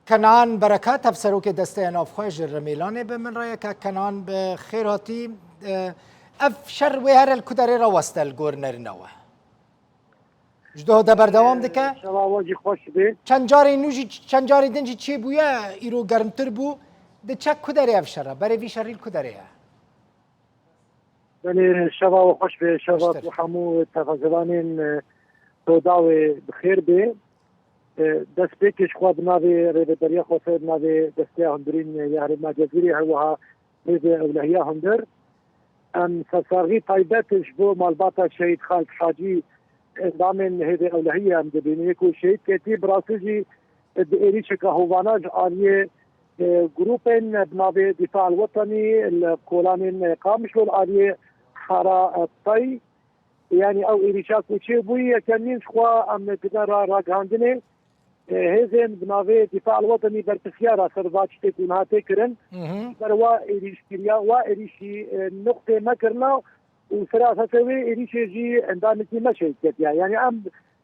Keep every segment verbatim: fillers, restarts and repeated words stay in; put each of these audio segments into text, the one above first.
Kenan Berekat, hevserokê Desteya Navxwe ji Remêlanê, bi min re ye. Kak Kenan, bi xêr hatî. E, ev şer wê here li ku derê re weste li gor nerina we? Ji doh de berdewam dike. Şeva we jî xweş be. Çend carê nû jî, çend carê din jî çêbûye, îro germtir bû. Diçe ku derê ev şer e? Berê vî şerî li ku derê ye? Belê, şeva we xweş be, şeva Xweştir. ku hemû tevezevanên, e, Rûdawê bi xêr be. E, destpêkê ji xwe bi navê Rêveberiya Xweser, bi navê Desteya Hundirîn ya Herêma Cezîrê, her wiha Hêzê Ewlehiya Hundir. Em sersaxî taybet ji bo malbata Şehîd Xalid Hacî endamên Hêzê Ewlehiyê em dibînin. Yê ku şehîd ketî, bi rastî jî di êrîşeke hovana ji aliyê, e, grûpên bi navê Dîfa El Wetenî li kolanên, e, Qamişlo li aliyê Hara, e, Tey, yanî ew êrîşa ku çêbûyî, yekemîn ji xwe em didin ra-, ragihandinê. E, hêzên bi navê Dîfa El Wetenî berpirsiyara ser va tiştê ku niha tê kirin. Mhm. Ber wa êrîşkiriya, wa êrîşî, e, nuqtê me kirina û ser esasê wê êrîşê jî endamekî me şehîd ketiye. Yanî em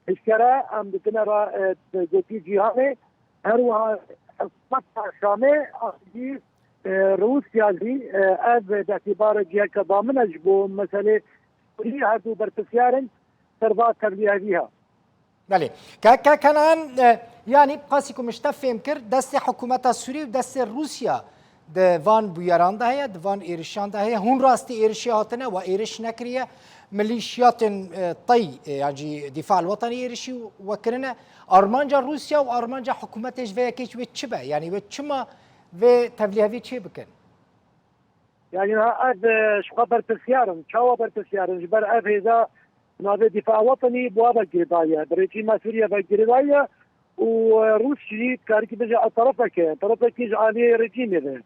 hişkere em didine ra, e, gotî cîhanê, her wiha hikûmeta Şamê an jî, e, Rûsya jî, e, ev bi îtibarê ciheke damin e ji bo meselê Sûrî, her du berpirsiyar in ser va tevlîhevî ha. Belê. Ke, ke Kenan, e, yanî qasî ku min ji te fêm kir, destê hikûmeta Sûrî û destê Rûsya di van bûyeran de heye, di van êrişan de heye. Hûn rastî êrişê hatine, we êriş nekiriye. Milîşiyatên, e, tey, e, yan jî Dîfa El Wetenî êrişî we kirine. Armanca Rûsya û armanca hikûmetê ji vê yekê wê çi be? Yanî wê çima vê tevlîhevî çê bikin? Yanî niha ev, e, ji xwe berpirsiyar in. Çawa berpirsiyar in? Ji ber ev hêza navê Dîfa Wetenî bi wa ve girêdaye. Bi rejîma Sûriye ve girêdaye û, e, Rûs jî karikî bije ev terefeke, terefekî ji aliyê rejîmê ve.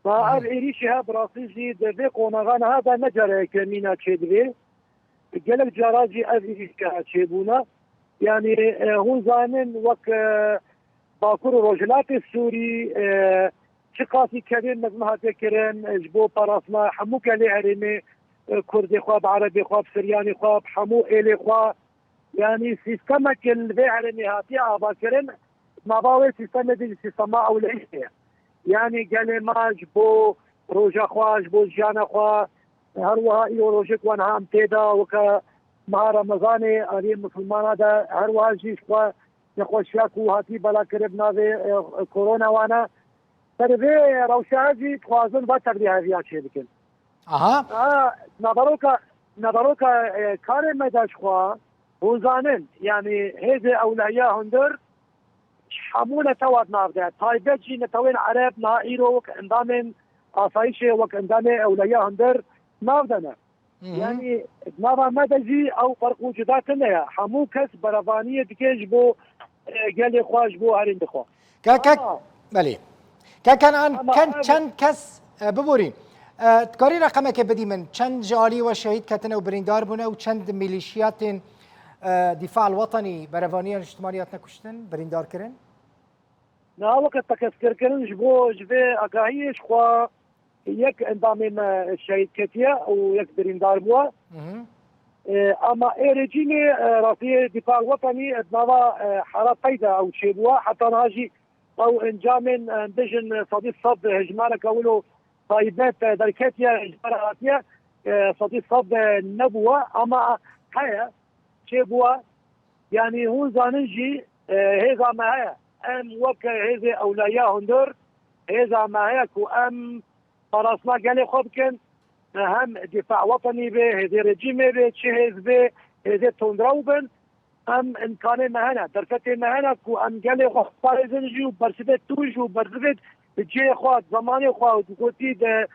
Ma ev êrîşî he bi rastî jî di vê qonaxa niha de ne careke mîna çêdibê. Gelek cara jî ev êrîşa çêbûna. Yanî, e, hûn zanin wek, e, Bakur û Rojhilatê Sûrî, e, çiqasî kerên mezin hatiye kirin, e, ji bo parastina hemû gelê herêmê, e, Kurdê xwe, bi Erebê xwe, bi Siryanê xwe, bi hemû êlê xwe. Yanî sîstemeke li vê herêmê hatiye avakirin, nava wê sîstemê de jî sîstema ewlehiyê ye. Yanî gelê me ji bo roja xwe, ji bo jiyana xwe, her wiha îro rojek wan ha em tê de, weke meha Remezanê aliyê misilmana de, her wiha jî ji xwe nexweşiya ku hatî belakirin bi navê, e, korona wane. Ser vê rewşa jî dixwazin va tevlîheviya çêbikin. Aha. Ha, naveroka, naveroka, e, karê me de ji xwe, hûn zanin, yanî hêzê ewlehiya hundir ji hemû netewa di nav de, taybet jî netewên Ereb niha îro wek endamên asayişê, wek endamê ewlehiya hundir nav de ne. Hı hı. Yanî di nava me de jî ew ferq û cuda tune ye. Hemû kes berevaniyê dike ji bo, e, gelê xwe, ji bo herêmê xwe. Ke, ke, Ama belê. Ke Kenan, ama ken, ev çend kes, e, biborî. E, dikarî reqemekê bidî min? Çend ji alî we şehîd ketine û birîndar bûne û çend milîşiyatên, e, Dîfa El Wetenî, berevaniya niştimanî hatine kuştin, birîndar kirin? Niha weke tekeskirkirin ji bo, ji vê agahiyê ji xwe yek endamê me şehîd ketiye û yek birîndar bûye. Mhm. E, ama ê rejîmê, e, rastiyê Dîfa Wetenî, e, di nava, e, Hera Tey de ew çêbûye. Heta niha jî ew encamên, e, bijin, e, sedî sed hejmareke wilo taybet, e, derketiye, ji ber hatiye, e, sedî sed, e, nebûye, ama heye, çêbûye. Yanî hûn zanin jî, e, hêza me heye. Em weke hêzê ewleya hundir, hêza me heye ku em parastina gelê xwe bikin. Hem Dîfa Wetenî be, hêzê rejîmê be, çi hêz be, hêzê tundrew bin. Em îmkanê me hene, derfetê me hene ku em gelê xwe biparêzin jî û bersivê tûj û bersivê di cihê xwe, di zemanê xwe û di gotî di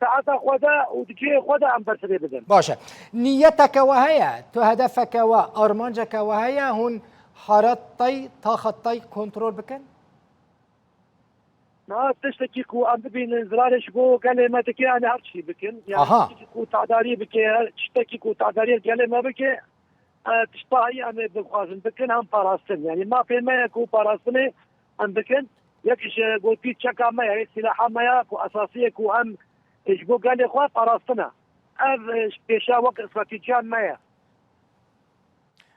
saeta xwe de û di cihê xwe de em bersivê bidin. Baş e. Niyeteke we heye, tu hedefeke we, armanceke we heye, hûn Hera Tey, taxa Tey kontrol bikin? Na, tiştekî ku em bibînin zirarê ji bo gelê me dike, em her tiştî bikin. Yani Aha. Tiştekî ku tadarî bike, her tiştekî ku tadarî gelê me bike, e, tişta heyî em ê bixwazin bikin, em parastin. Yani mafê me ye ku parastinê em bikin. Yek ji gotî çeka me ye, yek silaha me ye ku esasî ye ku em ji bo gelê xwe parastin e. Ev, e, pêşa wek stratejiya me ye.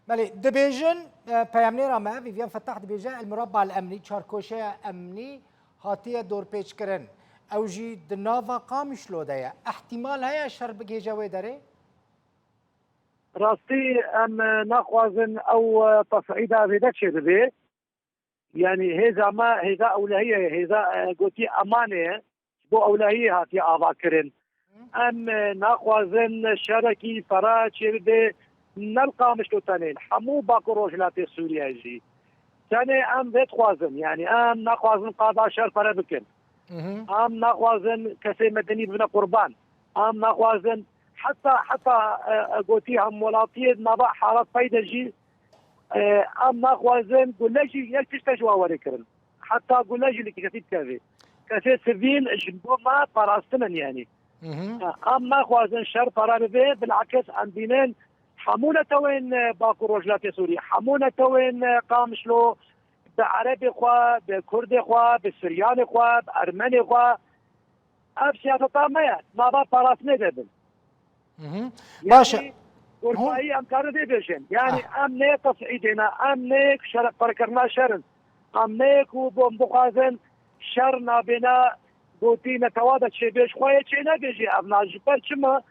Belê, dibêjin, e, peyamnêra me, Vivian Fetah dibêje, El Murabba El Emnî, çarkoşeya emnî hatiye dorpêçkirin. Ew jî di nava Qamişlo de ye. Ehtimal heye şer bigihêje wê derê? Rastî em, e, naxwazin ew, e, tesîda zêde çêbibe. Yanî hêza me, hêza ewlehiyê ye, hêza, e, gotî emanê ye. Ji bo ewlehiyê hatiye avakirin. Em, e, naxwazin şerekî fera çêbibe, ne li Qamişlo tenê, li hemû Bakur Rojhilatê Sûriye jî. Tenê em vê dixwazin, yanî em naxwazin qada şer pere bikin. Hı hı. Em naxwazin kesê medenî bibine qurban. Em naxwazin heta, heta, e, e, gotî hemwelatiyê di nava halat pey de jî, e, em naxwazin gule jî yek tişt e ji wan were kirin. Heta gule jî li kesî dikeve. Kesê sivîl ji bo me parastin in yanî. Hı hı. E, em naxwazin şer pere bibe, bilakis em dînin hemû netewên, e, Bakur Rojhilatê Sûriyê, hemû netewên, e, Qamişlo, bi Erebê xwe, bi Kurdê xwe, bi Siryanê xwe, bi Ermenê xwe, ev siyaseta me ye, nava parastinê de bin. Hı hı. Yanî, Baş e. Kurmayî em karin vê bêjin. Yanî, Ah. em ne tesîdê ne, em ne şer-, perkirina şer in. Em ne ku bom bixwazin şer nabêne gotî netewa de çêbê, ji xwe yê çê nebêjî. Ev na ji ber çima?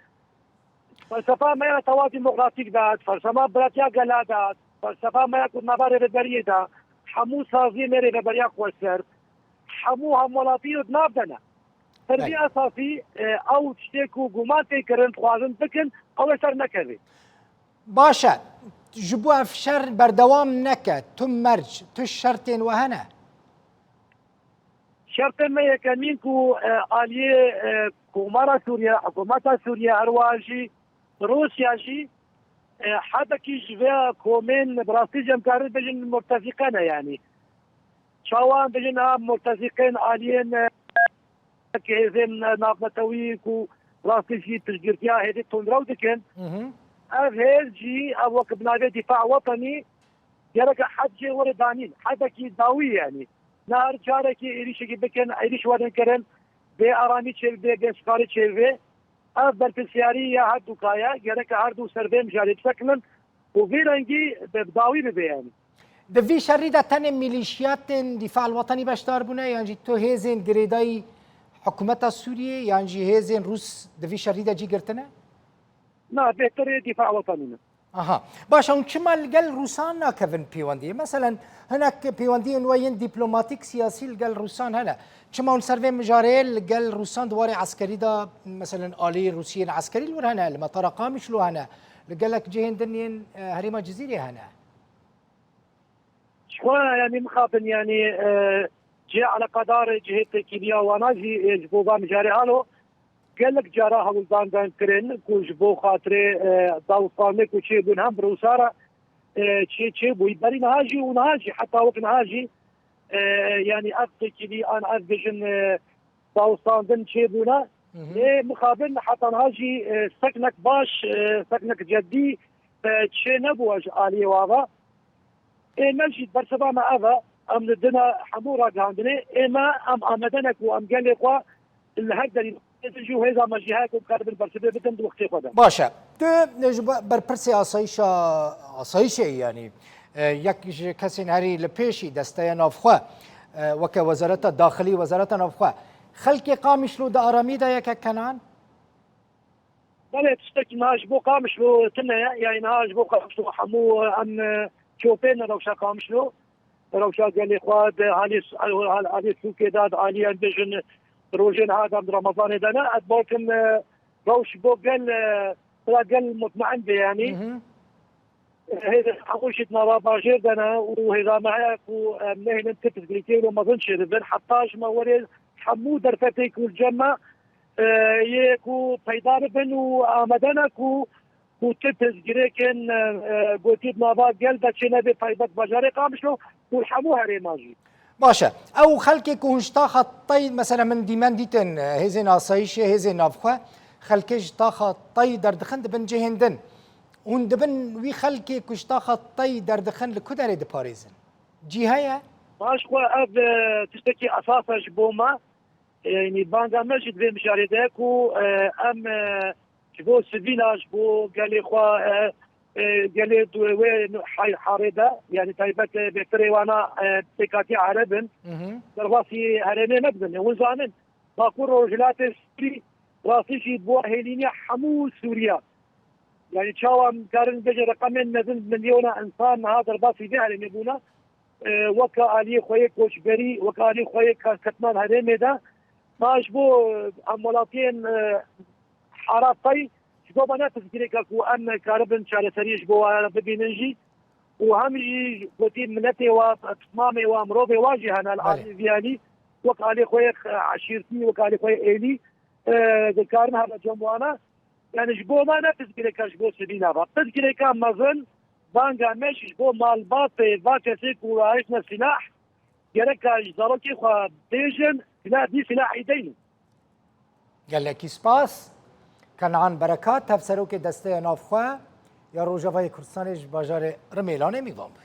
Felsefa me ya tewa demokratîk de, felsefa biratiya gela de, felsefa me ya ku nava rêveberiyê de, hemû saziyê me rêveberiya xweser, hemû hemwelatî û di nav de ne. Ser vî Belê. esasî, e, ew tiştê ku guman tê kirin, dixwazin bikin, ew ê ser nekeve. Baş e. Ji bo ev şer berdewam neke, tu merc, tu şertên we hene? Şertê me yekemîn ku, e, aliyê, e, Komara Sûriye, hikûmeta Sûriye, her wiha jî Rûsya jî, e, hedekî ji vê komên bi rastî jî em karin bêjin murtefîqe ne yanî. Çawa em bêjin ha murtefîqên aliyên, e, hêzên navnetewî ku rastî jî piştgirtiya hêzê tundrew dikin. Hı hı. Ev hêz jî, ev wek bi navê Dîfa Wetenî, gereke hed jê were danîn. Hedekî dawî yanî. Ne her carekî êrîşekî bikin, êrîş werin kirin, bê aramî çêbibe, bê sikarî çêbibe. Ev berpirsiyarî ya her du ka ye, gereke her du ser vê mijarê bisekinin û vî rengî bi, bi dawî bibe yanî. Di vî şerî de tenê milîşiyatên Dîfa el Wetenî beşdar bûne, yan jî tu hêzên girêdayî hikûmeta Sûriyê, yan jî hêzên Rûs di vî şerî de cî girtine? Na, bêhtir ê Dîfa Wetenî ne. Aha. Baş e, hûn çima li gel Rûsan nakevin pêwendiyê? Meselen, hinek pêwendiyên we yên dîplomatîk, siyasî li gel Rûsan hene. Çima hûn ser vê mijarê li gel Rûsan di warê eskerî de, meselen, aliyên Rûsiyên eskerî li wir hene, li metara Qamişlo hene, li gelek cihên din yên, e, herêma Cizîrê hene? Ji xwe, yanî, mixabin, yanî, e, cihê eleqedar, cihê têkiliya wana jî, e, ji bo van mijarê halo. Gelek cara hewldan dan kirin ku ji bo xatirê, e, dawistandê ku çêbûn hem bi Rûsa re, e, çê, çêbûyî. Berî niha jî û niha jî, heta wek niha jî, e, yanî ev têkilî an ev bijin, e, dawistandin çêbûne. Hı hı. Lê mixabin heta niha jî, e, seknek baş, e, seknek ceddî, e, çê nebû ji aliyê wan ve. Ê me jî bersiva me ev e, em li dina hemû ragihandinê, ê me em amade ne ku em gelê xwe li her derî jî û hêza me jî heye ku karibin bersivê bidin di wextê xwe de. Baş e. Tu ji be-, berpirsê asayîşa, asayîşê, yanî, e, yek ji kesên herî li pêşî desteya navxwe, e, weke Wezareta Daxilî, Wezareta Navxwe. Xelkê Qamişlo di aramî de ye, kek Kenan? Belê, tiştekî niha ji bo Qamişlo tune ye. Yanî niha ji bo Qamişlo hemû em, e, çopên rewşa Qamişlo. Rewşa gelê xwe di halê s-, hal-, halê sûkê de, di aliyên bêjin rojên niha de, di Remezanê de ne. Ez bawekim, e, rewş bo gel, e, bila gel mutmain be yanî. Hı hı. Hêzên hemû jî di nava bajêr de ne û hêza me heye ku em nehêlin ti pirsgirêkiyên wilo mezin çêbibin. Heta ji me werê hemû derfetên ku li cem me, e, yê ku peyda bibin û amade ne ku, ku ti pirsgirêkên, e, e, gotî di nava gel de çênebe taybet bajarê Qamişlo û hemû herêma jî. Baş e. Ew xelkê ku hûn ji taxa tey, mesela min dîmen dîtin, e, hêzên asayîşê, hêzên navxwe, xelkê ji taxa tey derdixin dibin cihên din. Hûn dibin wî xelkê ku ji taxa tey derdixin li ku derê diparêzin? Cî heye? Baş xwe ev, e, tiştekî esas e ji bo me. E, yanî banga me jî di vê mijarê de ye ku, e, em, e, ji bo sivîla, ji bo gelê xwe, e, e, gelê du-, wê hay-, harê de, yani taybet, e, bêtirê wana, e, pêkatî Ereb in, derbasî herêmê nebin. E, hûn zanin, Bakur Rojhilatê Sûrî rastî jî bû hêlîniya hemû Sûriya. Yani çawa em karin bêje reqemên mezin milyona insan niha derbasî vê herêmê bûne. E, weke aliyê xwe yê koçberî, weke aliyê xwe yê karketina herêmê de, ma ji bo, e, em welatiyên, e, hara tay, ji bo me ne pirsgirêka ku em karibin çareseriyê ji bo wan re bibînin jî. Û hem jî gotî miletê wa, pismamê wa, mirovê wa jî hene li Belê. Alî vî alî, wek alî xwe yê eşîrtî, wek alî xwe yê êlî, e, dikarin hebe cem wana. Yani ji bo me ne pirsgirêka ji bo sivîla ve. Pirsgirêka mezin, banga me jî ji bo malbatê va kesê ku rahiştine sîlah, gereka ji zarokê xwe bêjin, sîlah dî sîlah îdeyn. Gelekî spas. Kenan Berekat, Hevserokê Desteya Navxwe ya Rojavayê Kurdistanê ji bajarê Rimêlanê mîvan bû.